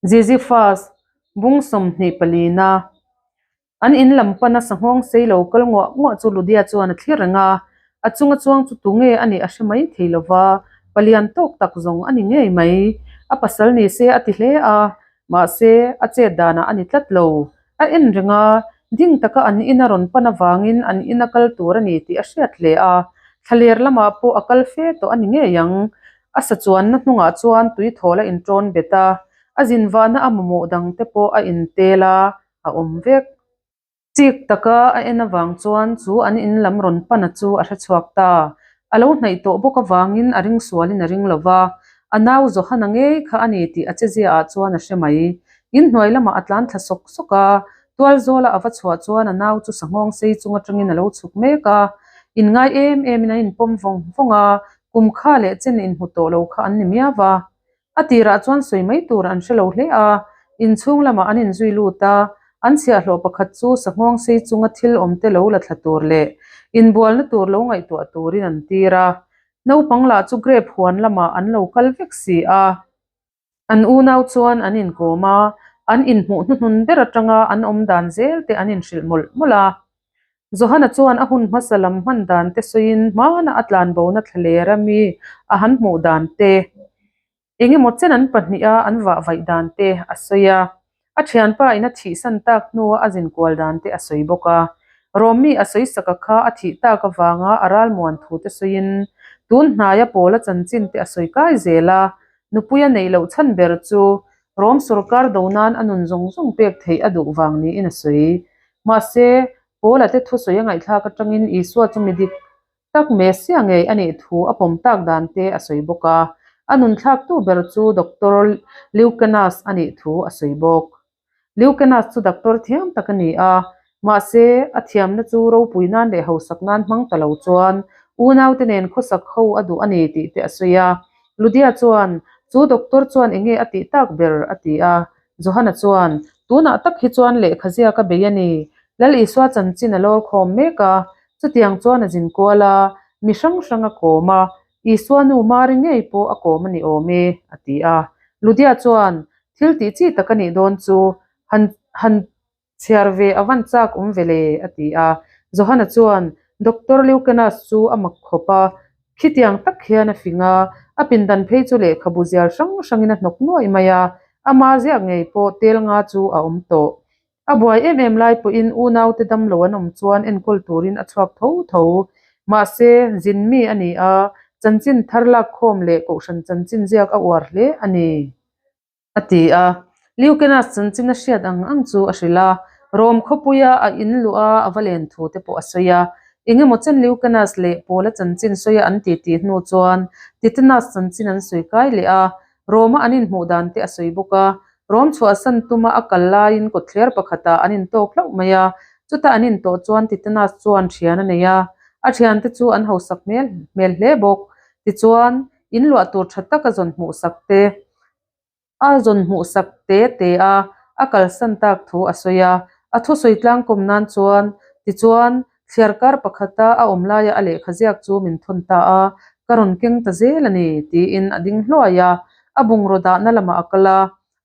Ziziphus, bung 24 na. An in lam pana sanghawng sei lo kal nguah nguah chu Ludia chuan a thlir reng a, a chunga chuang chu tunge a nih a hre mai thei lo va, palian tawk tak zawng a ni ngei mai. A pasal ni se a ti hle a, mahse a chet danah a ni tlat lo. A en reng a, ding taka an ina rawn pan avangin an ina kal tur a ni tih a hriat hle a, thlaler lamah pawh a kal fe tawh a ni ngei ang. A sa chuanna hnungah chuan tuithawl a inṭawn bet a, a zinvahna a mamawh dangte pawh a intel a, a awm vek. Chik taka a en avang chuan chu an in lam rawn pana chu a hre chhuak ta. A lo hnaih tawh bawk avangin a ring sualin a ring lo va, a nau Johana ngei kha a ni tih a chezia ah chuan a hre mai. In hnuai lamah a tlan thla sawk sawk a, tual zawla a va chhuah chuan a nau chu sanghawng sei chung atangin a lo chhuk mek a. Inngai em emin an inpawm vawng vawng a, kum kha leh chen inhmu tawh lo kha an ni miau va. A tirah chuan sawi mai tur an hre lo hle a, inchhung lamah an inzui lut a, an chhiahhlawh pakhat chu sanghawng sei chunga thil awmte lo la thla tur leh inbualna tur lo ngaihtuah turin an tir a. Naupang lah chu grape huan lamah an lo kal vek si a. An unau chuan an inkawm a, an inhmuh hnuhnun ber atanga an awm dan zel te an inhrilh mawlh mawlh a. Johana chuan a hun hmasa lam hman dan te sawiin hmana a tlanbona thlaler a mi a han hmuh dan te, engemaw chen an pahniha an vah vaih dan te a sawi a. A thianpa in a thihsan tak hnua a zinkual dan te a sawi bawk a. Rawmi a sawi saka kha a thih tak avanga a ralmuan thu te sawiin tun hnaia pawla chanchin te a sawi kai zel a. Nupui a neih loh chhan ber chu Rom sorkar do nan a nun zawng zawng pek theih a duh vang niin a sawi. Mahse, Paula te thusawi a ngaihthlak atangin Isua chu mi dik tak Messiah ngei a nih thu a pawm tak dan te a sawi bawk a. A nunthlaktu ber chu Doctor Leukenas a nih thu a sawi bawk. Leukenas chu doctor thiam tak a ni a, mahse, a thiamna chu ropui nan leh hausak nan hmang ta lo chuan unaute nen khawsak ho a duh a ni tih te a sawi a. Ludia chuan, Chu doctor chuan enge a tih tak ber? a ti a. Johana chuan, Tunah tak hi chuan lehkha ziak a bei a ni. Lal Isua chanchin a lawr khawm mek a, chutiang chuan a zin kual a, mi hrang hrang a kawm a, Isua nu Mari ngei pawh a kawm a ni awm e, a ti a. Ludia chuan, Thil tih chi tak a nih dawn chu, han han chhiar ve a van chak awm ve le, a ti a. Johana chuan, Doctor Leukenas chu a mak khawp a, khitiang tak hian a fing a, a pindan phei chu lehkhabu zial hrang hrangin a hnawk nuaih mai a, ama ziak ngei pawh tel nga chu a awm tawh. A buai em em lai pawhin unaute damlo an awm chuan enkawl turin a chhuak tho tho. Mahse, zin mi a ni a, chanchin thar lakkhawm leh kohhran chanchin ziak a uar hle a ni, a ti a. Leukenas chanchin a hriat ang ang chu a hrilh a, Rom khawpuia a in luh a a va len thu te pawh a sawi a. Engemaw chen Leukenas leh Paula chanchin sawia an titi hnu chuan Titanas chanchin an sawi kai leh a, Roma an inhmuh dan te a sawi bawk a, Rom chhuahsan tuma a kal laiin kawtthler pakhatah an intawk hlauh mai a, chuta an intawh chuan Titanas chuan thian a nei a, a thiante chu an hausak hmel hmel hle bawk. Tichuan, in luah tur tha tak a zawn hmuhsak te a zawn hmuhsak te te a, a kalsan tak thu a sawi a, a thusawi tlangkawm nan chuan tichuan Thliarkar pakhata a awm laia a lehkha ziak chu min thawn ta a, ka rawn keng ta zel a ni, tiin a ding hluai a. A bungraw dahna lamah a kal a,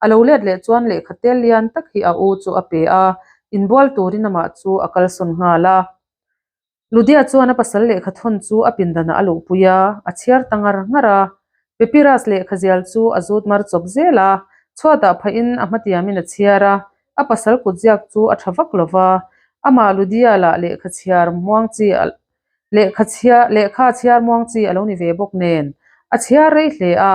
a lo let leh chuan lehkha tel lian tak hi a u chu a pe a, inbual turin amah chu a kalsawn nghal a. Ludia chuan a pasal lehkha thawn chu a pindanah a luhpui a, a chhiar ta ngar ngar a. Papyrus lehkha zial chu a zut mar chawp zel a, chhuatah phahin a hmatiamin a chhiar a, A pasal kutziak chu a tha vak lo va, amah Ludia lah lehkha chhiar muang chi a lehkha chhiar lehkha chhiar muang chi a lo ni ve bawk nen a chhiar rei hle a,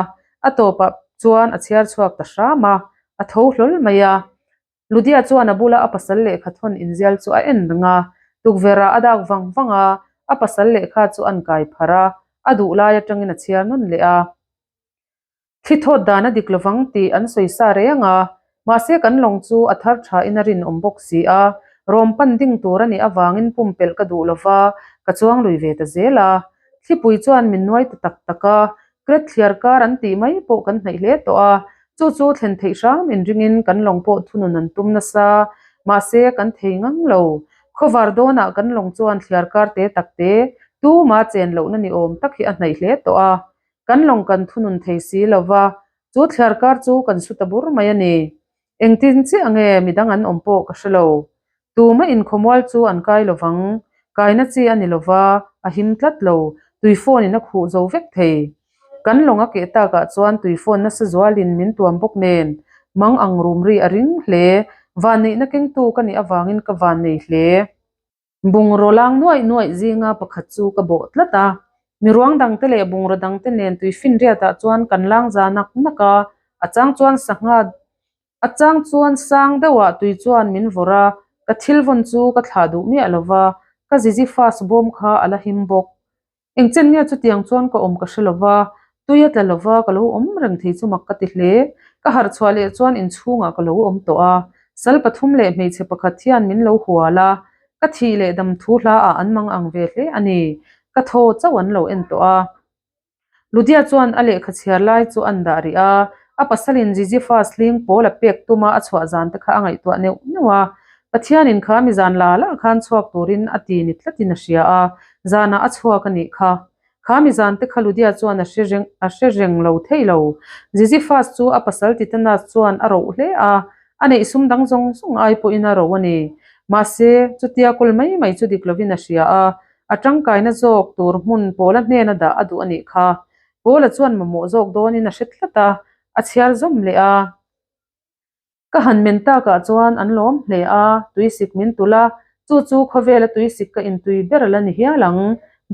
a tawpah chuan a chhiar chhuak ta hram a, a tho hlawl mai a. Ludia chuan a bula a pasal lehkha thawn inzial chu a en reng a, tukverhah a dak vang vang a, a pasal lehkha chu an kai pharh a, a duh lai atangin a chhiar nawn leh a. Thli thawt dan a dik lovang tih an sawi sa reng a, mahse kan lawng chu a thar thain a rinawm bawk si a, rawm pan ding tur a nih avangin pumpelh ka duh lova, ka chuang lui ve ta zel a. Thlipui chuan min nuai ta tak tak a, Kret thliar kar an tih mai pawh kan hnaih hle tawh a, chu chu thlen theih hram inringin kan lawng pawh thunun an tum nasa, mahse kan thei ngang lo. Khawvar dawnah kan lawng chuan thliar kar te tak te, tuma chen lohna ni awm tak hi a hnaih hle tawh a, Kan lawng kan thunun thei si lo va, Chu thliar kar chu kan su ta bur mai a ni. Engtin chiah nge midang an awm pawh ka hre lo. Tuma inkhawmual chu an kai lo vang. Kaina chi a ni lo va, a him tlat lo. Tui phone in a khuh zo vek thei. Kan lawng a keh takah chuan tui phone nasa zualin min tuam bawk nen mang ang rum ri a ring hle. Vanneihna kengtu ka nih avangin ka vannei hle. Bungraw lang nuaih nuaih zinga pakhat chu ka bawh tlat a. Miruang dangte leh bungraw dangte nen tui finriatah chuan kan lang za nak nak a, a chang chuan sangha A chang chuan sang deuhah tui chuan min vawrh a, ka thil vawn chu ka thlah duh miah lo va, ka Ziziphus bawm kha a la him bawk. Engchen nge chutiang chuan ka awm ka hre lo va, tui a tla lo va, ka lo awm reng thei chu mak ka ti hle. Ka harh chhuah leh chuan inchhungah ka lo awm tawh a, sal pathum leh hmeichhe pakhat hian min lo hual a, ka thih leh dam thu hlaah an mang ang ve hle a ni. Ka thaw chauh an lo en tawh a. Ludia chuan a lehkha chhiar lai chu an dah rih a, a pasalin Ziziphus hling pawl a pek tuma a chhuah zan te kha a ngaihtuah neuh neuh a. Pathianin kha mi zan la lah khan chhuak turin a ti ni tlatin a hria a, zanah a chhuak a nih kha. Kha mi zan te kha Ludia chuan a hre reng a hre reng lo thei lo. Ziziphus chu a pasal Titanas chuan a roh hle a, a neih sum dang zawng zawng ai pawhin a roh a ni. Mahse, chutia kawl mai mai chu dik lovin a hria a, A tangkaina zawk tur hmun Paula hnena dah a duh a nih kha. Paula chuan mamawh zawk dawnin a hre tlat a, a chhiar zawm leh a. Ka han men takah chuan an lawm hle a, tuisik min tulh a, chu chu khawvela tuisik ka intui ber a la ni hial ang.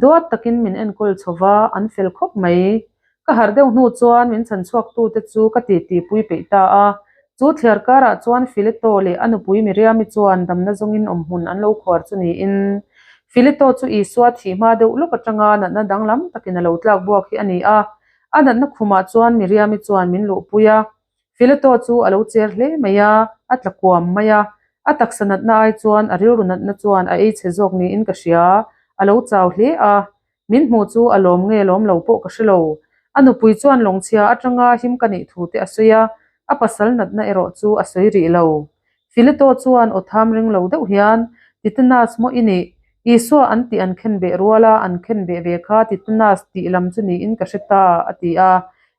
Duat takin min enkawl chho va, an fel khawp mai. Ka harh deuh hnu chuan min chhan chhuaktute chu ka titi pui peih ta a. Chu thliar karah chuan Fileto leh a nupui Miriami chuan damna zawngin awmhmun an lo khuar chu niin Fileto chu Isua thih hma deuh lawk atanga natna danglam takin a lo tlak buak hi a ni a. A natna khumah chuan Miriami chuan min luhpui a. Fileto chu a lo cher hle mai a, a tla kuam mai a. A taksa natna ai chuan a rilru natna chuan a ei chhe zawk niin ka hria. A lo chau hle a. Min hmuh chu a lawm nge lawm lo pawh ka hre lo. A nupui chuan lawngchhia atanga him ka nih thu te a sawi a, a pasal natna erawh chu a sawi rih lo. Fileto chuan aw tham ring lo deuh hian, Titanas maw i nih? Isua an tih an khen beh ruala an khen beh ve kha Titanas tih lam chu niin ka hre ta, a ti a.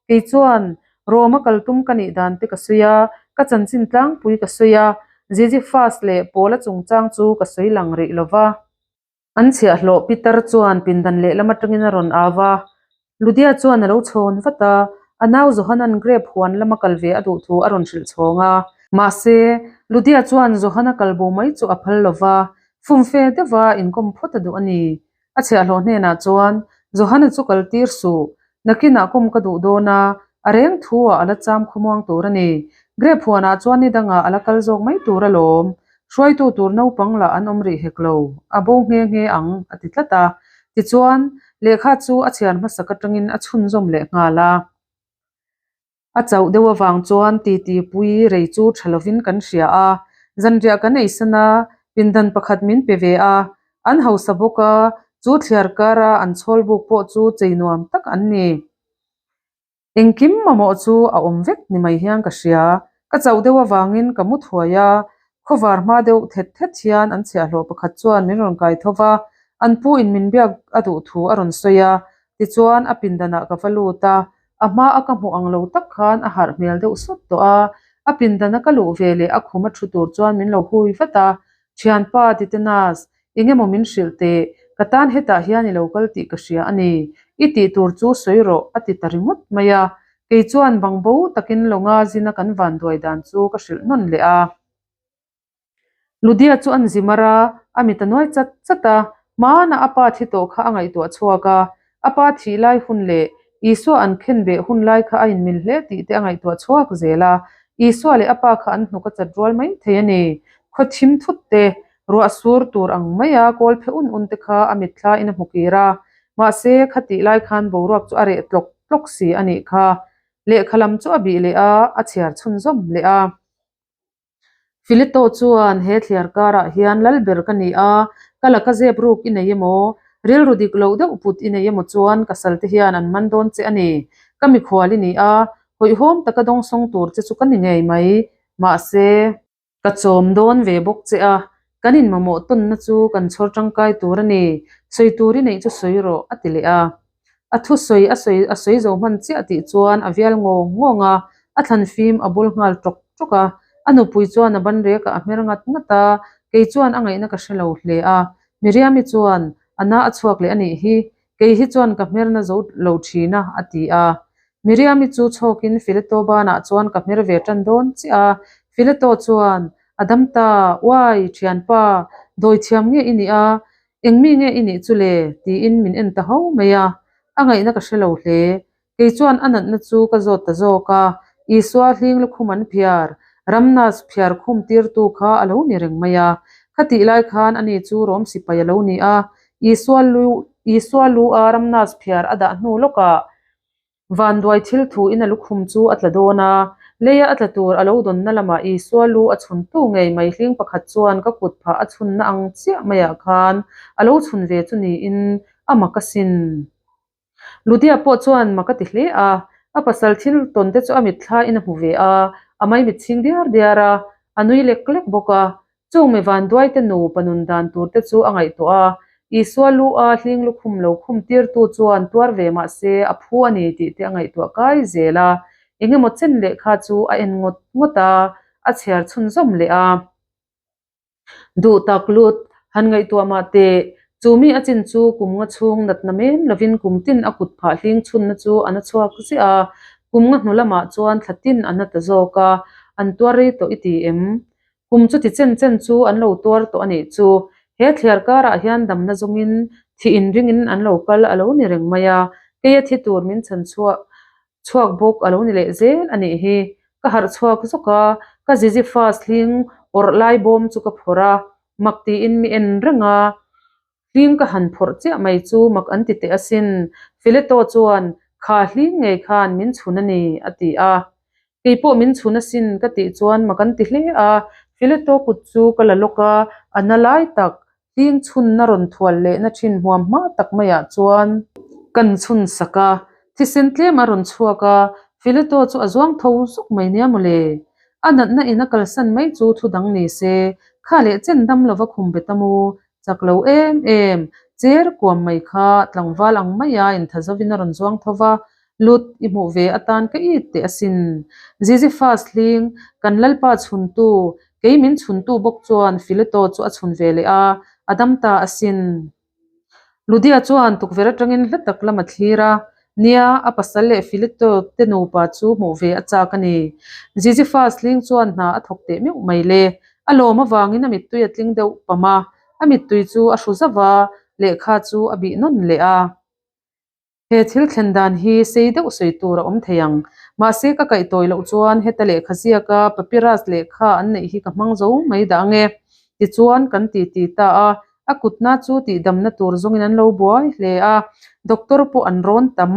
Kei chuan, Roma kal tum ka nih dan te ka sawi a, ka chanchin tlangpui ka sawi a, Ziziphus leh Paula chungchang chu ka sawi lang rih lo va. An chhiahhlawh Peter chuan pindan lehlam atangin a rawn au a, Ludia chuan a lo chhawn vat a, a nau Johanan grape huan lama kal ve a duh thu a rawn hrilh chhawng a. Mahse, Ludia chuan Johana kal bo mai chu a phal lo va, fumfe deuha inkawm phawt a duh a ni. A chhiahhlawh hnenah chuan, Johana chu kal tir suh, nakinah kawm ka duh dawn a, a reng thu-ah a la cham khawmuang tur a ni. Grape huanah chuan ni dangah a la kal zawk mai tur alawm. Hruaitu tur naupang lah an awm rih hek lo, a bo nghe nghe ang, a ti tlat a. Tichuan, lehkha chu a chhiar hmasak atangin a chhunzawm leh nghal a. A chauh deuh avang chuan titi pui rei chu tha lovin kan hria a, zanriah kan eisan a, pindan pakhat min pe ve a, an hausa bawk a, chu thliar kara an chhawl buk pawh chu chei nuam tak an ni. Engkim mamawh chu a awm vek ni mai hian ka hria. Ka chauh deuh avangin ka mu thuai a, khawvar hma deuh thet thet hian an chhiahhlawh pakhat chuan min rawn kai tho va, an pu in min biak a duh thu a rawn sawi a, tichuan a pindanah ka va lut a, a hma a ka hmuh ang lo tak khan a harh hmel deuh sawt tawh a, a pindana ka luh ve leh a khum a thu tur chuan min lo hui vat a, Thianpa Titenas, eng emaw min hrilh teh, ka tan hetah hian i lo kal tih ka hria a ni, i tih tur chu sawi rawh a ti ta ringawt mai a, kei chuan bangbo takin lawnga zina kan vanduai dan chu ka hrilh nawn leh a. Ludia chu an zi mar a, a mit a nuai chat chat a, hmanah a pa thi tawh kha a ngaihtuah chhuak a, a pa thih lai hun leh Isua an khen beh hun lai kha a inmil hle tih te a ngaihtuah chhuak zel a, Isua leh a pa kha an hnuk a chat rual mai thei a ni. Khaw thim thut te, ruah sur tur ang maia kawl phe un un te kha a mitthla in a hmu kir a, mahse khatih lai khan boruak chu a reh tlawk tlawk si a nih kha. Lehkha lam chu a bih leh a, a chhiar chhunzawm leh a. Fileto chuan he thliar karah hian lal ber ka ni a, ka laka zep ruk i nei emaw, rilru dik loh deuh put i nei emaw chuan ka salte hian an man dawn che a ni. Ka mikhual i ni a, hawihhawm taka dawngsawng tur che chu ka ni ngei mai. Mahse, ka chawm dawn ve bawk che a, kan inmamawh tawnna chu kan chhawr tangkai tur a ni, sawi tur i neih chu sawi rawh, a ti leh a. A thusawi a sawi a sawi zo hman chiah tih chuan a vial ngawng ngawng a. A thlan fim a bul nghal ṭawk ṭawk a. A nupui chuan a ban rekah a hmer ngat ngat a, kei chuan a ngaihna ka hre lo hle a. Miriami chuan, A na a chhuak leh a nih hi, kei hi chuan ka hmer na zo lo thin a, a ti a. Miriami chu chhawkin Fileto banah chuan ka hmer ve tan dawn chiah a. Fileto chuan, A dam ta, uai, thianpa, dawithiam nge i nih a? Eng mi nge i nih chu le? tiin min en ta ho mai a. A ngaihna ka hre lo hle. Kei chuan a natna chu ka zawt ta zawk a, Isua hling lukhum an phiar, Ramnas phiar khum tirtu kha a lo ni reng mai a. Khatih lai khan ani chu Rom sipai a lo ni a, Isua lu Isua lu a Ramnas phiar a dah hnu lawkah vanduai thil thuin a lukhum chu a tla dawn a, leia a tla tur a lo dawnna lamah Isua lu a chhuntu ngei mai hling pakhat chuan ka kut phah a chhunna ang chiah maiah khan a lo chhun ve chu niin a mak asin. Ludia pawh chuan mak a ti hle a, a pasal thil tawn te chu a mitthlaiin a hmu ve a, a maimit chhing diar diar a, a nui lek lek bawk a. Chung mi vanduai te nupa nun dan tur te chu a ngaihtuah a, Isua lu a hling lukhum lo khum tirtu chuan tuar ve mah se a phu a ni tih te a ngaihtuah kai zel a, eng emaw chen lehkha chu a en ngawt ngawt a, a chhiar chhunzawm leh a. Duh tak lut, han ngaihtuah mah teh, chu mi a chin chu kum nga chhung natna mem lovin kum tin a kut phah hling chhunna chu a na chhuak ziah a, kum nga hnu lamah chuan thla tin a na ta zawk a, an tuar rei tawh i ti em? Kum chuti chen chen chu an lo tuar tawh a nih chu. He thliar karah hian damna zawngin thih inringin an lo kal a lo ni reng mai a, keia thi tur min chhan chhuah chhuak bawk a lo ni leh zel a nih hi. Ka harh chhuak zawk a, ka Ziziphus hling awrh lai bawm chu ka phawrh a, mak tiin mi en reng a. Hling ka han phawrh chiah mai chu mak an ti teh asin. Fileto chuan, Kha hling ngei khan min chhun a ni, a ti a. Kei pawh min chhun asin ka tih chuan mak an ti hle a. Fileto kut chu ka la lawk a, a na lai tak Hling chhunna rawn thual lehna thin hmuam hma tak maiah chuan kan chhun sak a, thisen tlem a rawn chhuak a, Fileto chu a zuang tho zuk mai nia mawle. A natna in a kalsan mai chu thu dang ni se, kha leh chen dam lova khum bet a mu, chak lo em em, cher kuam mai kha tlangval ang maia intha zovin a rawn zuang tho va, Lut i hmuh ve atan ka it teh asin. Ziziphus hling, kan Lalpa chhuntu, kei min chhuntu bawk chuan Fileto chu a chhun ve leh a, a dam ta asin. Ludia chuan tukverh atangin hla tak lam a thlir a, nia, a pasal leh Fileto te nupa chu hmuh ve a chak a ni. Ziziphus hling chuan hna a thawk teh meuh mai le. A lawm avangin a mittui a tling deuh pam a, a mittui chu a hru zauh a, lehkha chu a bih nawn leh a. He thil thlen dan hi sei deuh sawi tur a awm thei ang. Mahse ka kaih tawi loh chuan heta lehkha ziaka papyrus lehkha an neih hi ka hmang zo mai dah ange. Tichuan kan ti ti ta a, a kutna chu tihdamna tur zawngin an lo buai hle a, doctor pawh an rawn tam.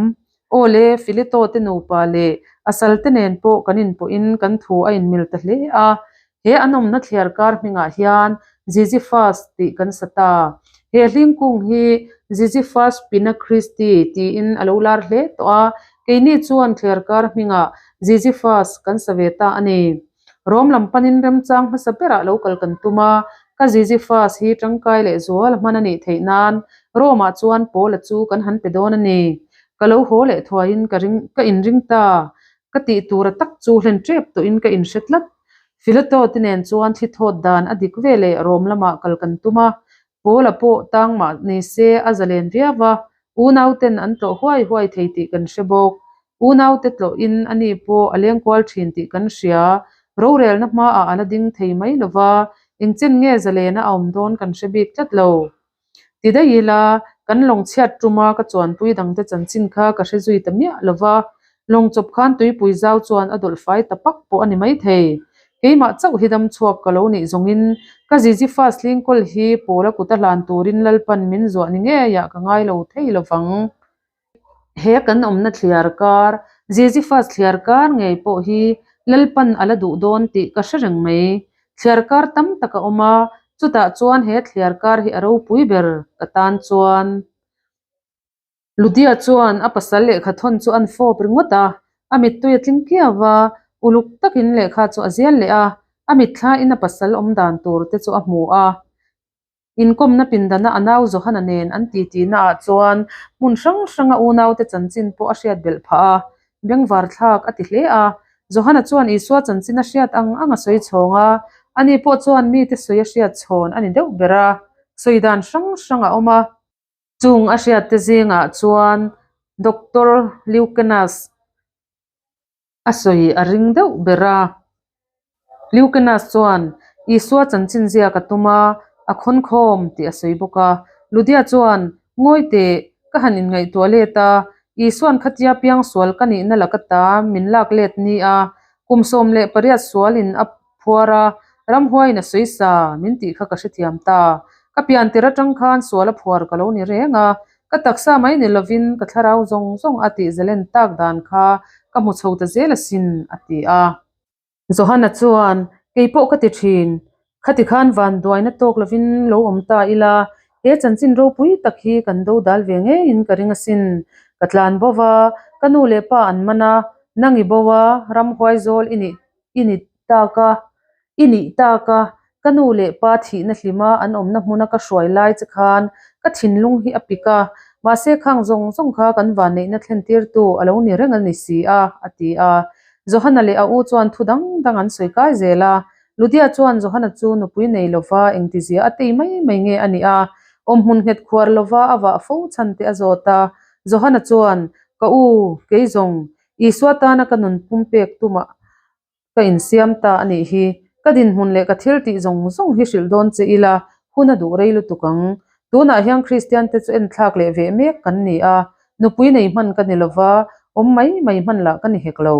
Aw le, Filito te nupa leh a salte nen pawh kan inpawhin kan thu a inmil ta hle a. He an awmna thliar kar hmingah hian Ziziphus tih kan sa ta. He hlingkung hi Ziziphus Pina Christi tiin a lo lar hle tawh a, keini chuan thliar kar hmingah Ziziphus kan sa ve ta a ni. Rom lam panin remchang hmasa berah lo kal kan tum a, ka Ziziphus hi tangkai leh zual a hman a nih theih nan Rome-ah chuan Paula chu kan han pe dawn a ni. Ka lo haw leh thuaiin ka ring ka inring ta. Ka tih tura tak chu hlen tep tawhin ka inhre tlat. Filato te nen chuan thli thawt dan a dik ve leh Rom lamah kal kan tum a, Paula pawh tang mah ni se a zalen viau a, unauten an tlawh huai huai thei tih kan hre bawk. Unaute tlawhin ani pawh a leng kual thin tih kan hria. Rorelna hmaah a la ding thei mai lo va, engchen nge zalena a awm dawn kan hre bik tlat lo. Ti daih ila, kan lawng chhiat tuma ka chuanpui dangte chanchin kha ka hre zui ta miah lo va, lawng chawp khan tuipui zau chuan a dawlh fai ta pak pawh a ni maithei. Keimah chauh hi dam chhuak ka lo nih zawngin ka Ziziphus Lincoln hi Pawla kut a hlan turin Lalpan min zuah ni ngeiah ka ngai lo thei lo vang. He kan awmna thliar kar, Ziziphus thliar kar ngei pawh hi Lalpan a la duh dawn tih ka hre reng mai. Thliar kar tam tak a awm a, chutah chuan he thliar kar hi a ropui ber ka tan chuan. Ludia chuan a pasal lehkha thawn chu an fawp ringawt a, a mittui a tling kiau va, uluk takin lehkha chu a zial leh a, a mitthlain a pasal awm dan tur te chu a hmu a. Inkawmna pindana a nau Johana nen an titi naah chuan hmun hrang hranga unaute chanchin pawh a hriat belh phah a, bengvar thlak a ti hle a. Johana chuan Isua chanchin a hriat ang ang a sawi chhawng a, ani pawh chuan mite sawi a hriat chhawn a ni deuh ber a, sawi dan hrang hrang a awm a. Chung a hriatte zingah chuan Doctor Lucanus a sawi a ring deuh ber a. Lucanus chuan Isua chanchin ziak a tum a, a khawnkhawm tih a sawi bawk a. Ludia chuan, Ngawi teh, ka han inngaihtuah let a, Isuan khatia piangsual ka nihna laka ta min lak let ni a, kum 18 sualin a phuar a, ramhuaiin a sawi sa min tih kha ka hrethiam ta. Ka piantir atang khan sual a phuar ka lo ni reng a, ka taksa mai ni lovin ka thlarau zawng zawng a tih zalen tak dan kha ka hmu chho ta zel asin, a ti a. Johana chuan, Kei pawh ka ti thin. Khati khan vanduaina tawk lovin lo awm ta ila, he chanchin ropui tak hi kan do dal ve ngeiin ka ring asin. Ka tlan bo va, ka nu leh pa an man a, nang i bo a, ramhuai zawl i nih i ni tak a, i nih tak a, ka nu leh pa thihna hlima an awmna hmuna ka hruai lai che khan ka thinlung hi a pik a, mahse khang zawng zawng kha kan vanneihna thlentirtu a lo ni reng a ni si a, a ti a. Johana leh a u chuan thu dang dang an sawi kai zel a, Ludia chuan Johana chu nupui nei lova engtizia a tei mai mai nge a nih a, awmhmun nghet khuar lova a vah fo chhan te a zawt a. Johana chuan, Ka u, kei zawng, Isua tana ka nun pumpek tumah ka insiam ta a nih hi. Ka dinhmun leh ka thil tih zawng zawng hi hrilh dawn che ila, hun a duh rei lutuk ang. Tunah hian Kristian te chu enthlak leh veh mek kan ni a, nupui nei hman ka ni lova, awm mai mai hman lah ka ni hek lo.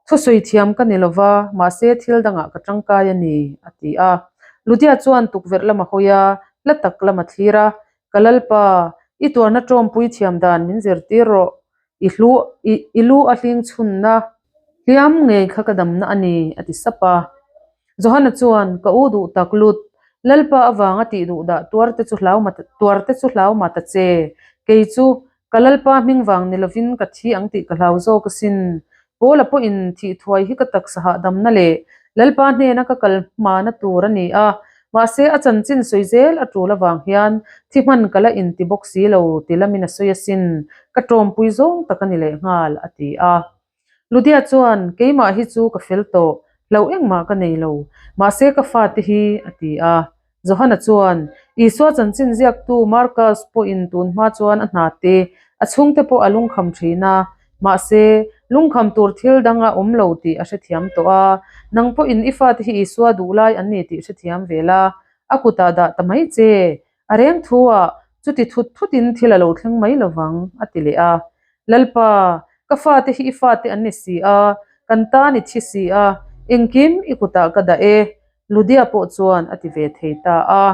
Thusawi thiam ka ni lova, mahse thil dangah ka tangkai a ni, a ti a. Ludia chuan tukverh lam a hawi a, hla tak lam a thlir a, Ka Lalpa, i tuarna tawmpui thiam dan min zirtir rawh. I hlu i i lu a hling chhunna hliam ngei kha ka damna a ni, a ti sap a. Johana chuan, Ka u duh tak lut, Lalpa avanga tih duh dah tuar te chu hlau ma tuar te chu hlau ma ta che. Kei chu ka Lalpa hming vang ni lovin ka thi ang tih ka hlau zawk asin. Paula pawhin thih thuai hi ka taksa hahdamna leh Lalpa hnena ka kal hmana tur a ni a, mahse a chanchin sawi zel a tul avang hian thi hman ka la inti bawk si lo ti lamin a sawi asin, ka tawmpui zawng tak a ni lehnghal, a ti a. Ludia chuan, Keimah hi chu ka fel tawh, hlauh engmah ka nei lo, mahse ka fate hi, a ti a. Johana chuan, Isua chanchin ziaktu Marcus pawhin tun hma chuan a hna te, a chhungte pawh a lungkham thin a, mahse, lungkham tur thil dang a awm lo tih a hrethiam tawh a. Nang pawhin i fate hi Isua duh lai an ni tih hrethiam ve la, a kutah dah ta mai che. A reng thu-ah chuti thut thutin thil a lo thleng mai lovang, a ti leh a. Lalpa, ka fate hi i fate an ni si a, kan tan i thi si a, engkim i kutah ka dah e, Ludia pawh chuan a ti ve thei ta a.